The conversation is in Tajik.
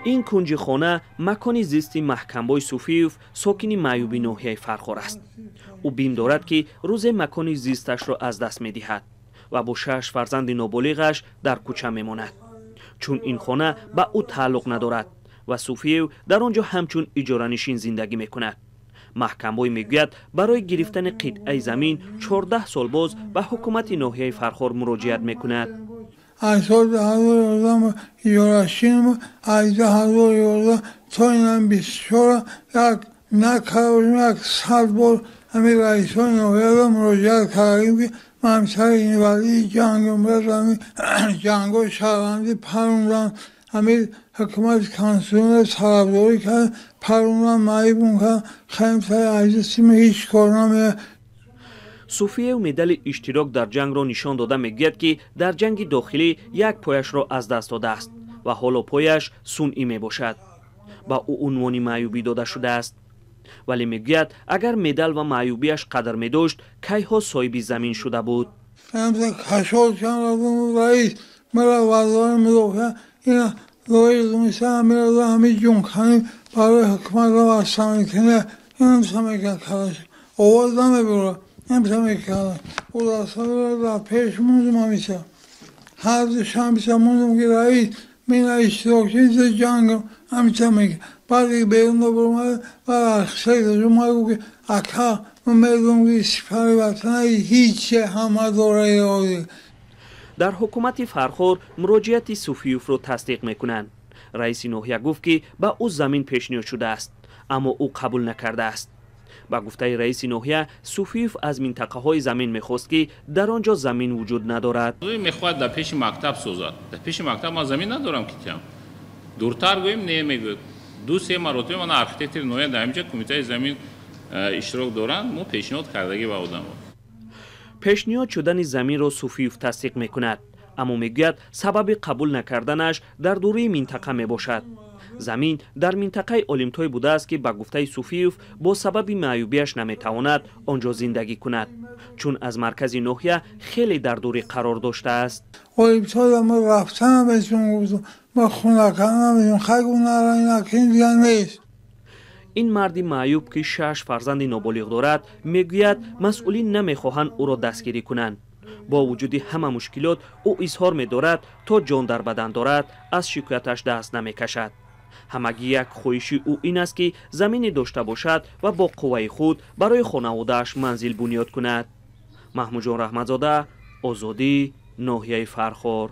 Ин кунҷи хона макони зисти Маҳкамбой Суфиев, сокини маъюби ноҳияи Фархор аст. Ӯ бим дорад, ки рӯзе макони зисташро аз даст медиҳад ва бо шаш фарзанди ноболиғаш дар кӯча мемонад, чун ин хона ба ӯ тааллуқ надорад ва Суфиев дар он ҷо ҳамчун иҷоранишин зиндагӣ мекунад. Маҳкамбой мегӯяд, барои гирифтани қитъаи замин 14 сол боз ба ҳукумати ноҳияи Фархор муроҷиат мекунад. Аз соли 2011 иҷоранишинам, аз 2011 то инам 24 як накардем, як 100 бор ҳамин раисони ноҳияро муроҷиат кардем, ки ман сари инвалиди ҷангам, ҳамин ҷангҳои шаҳрвандӣ парондам, ҳамин ҳукумати конститутсионро талабдорӣ кард, парондам, маъюбум кард, хаем сари азизсима ҳеҷ кор намеяд. Суфиев медали иштирок дар ҷангро нишон дода мегӯяд, ки дар ҷанги дохилӣ як пояшро аз даст додааст ва ҳоло пояш сунъӣ мебошад. Ба ӯ унвони маъюбӣ дода шудааст, вале мегӯяд, агар медал ва маъюбиаш қадр медошт, кайҳо соҳиби замин шуда буд. Кашол чанд раис мара вазорати мудофиа ина лоиқ мера ҳамин ҷунканӣ барои ҳукуматро васамекунӣ инамсамекард, овоз намебурад, намсамекард. Ӯ пеш мундум, ҳамиша ҳар душанбиша мундум, ки раис мина иштирокчи ҷангам ҳамиша мекард. Баъди берун баромада, баъд архитектор гуфт, ки ака, ман медонам, ки сипари ватана ҳиче ҳама дора. Дар ҳукумати Фархор муроҷиати Суфиевро тасдиқ мекунанд. Раиси ноҳия гуфт, ки ба ӯ замин пешниҳод шудааст, аммо ӯ қабул накардааст. Ба гуфтаи раиси ноҳия, Суфиев аз минтақаҳои замин мехост, ки дар он ҷо замин вуҷуд надорад. Мехоҳад дар пеши мактаб созад. Дар пеши мактаб ман замин надорам, ки тиям. Дуртар гӯем, не мегӯяд. Ду-се маротиба ман архитектори ноҳия дар ҳаминҷа кумитаи замин иштирок доранд, мо пешниҳод кардагӣ ба одамо. Пешниҳод шудани заминро Суфиев тасдиқ мекунад, аммо мегӯяд, сабаби қабул накарданаш дар дурии минтақа мебошад. Замин дар минтақаи Олимтой будааст, ки ба гуфтаи Суфиев бо сабаби маъюбиаш наметавонад он ҷо зиндагӣ кунад, чун аз маркази ноҳия хеле дар дурӣ қарор доштааст. Олимтода мо рафта наметавонем, гуфтам, мо хона наметавонем, хайгу нарайнакин дига нест. Ин марди маъюб, ки шаш фарзанди ноболиғ дорад, мегӯяд, масъулин намехоҳанд ӯро дастгирӣ кунанд. Бо вуҷуди ҳама мушкилот, ӯ изҳор медорад, то ҷон дар бадан дорад, аз шикояташ даст намекашад. Ҳамагӣ як хоҳиши ӯ ин аст, ки замине дошта бошад ва бо қувваи худ барои хонаводааш манзил бунёд кунад. Маҳмудҷон Раҳматзода, Озодӣ, ноҳияи Фархор.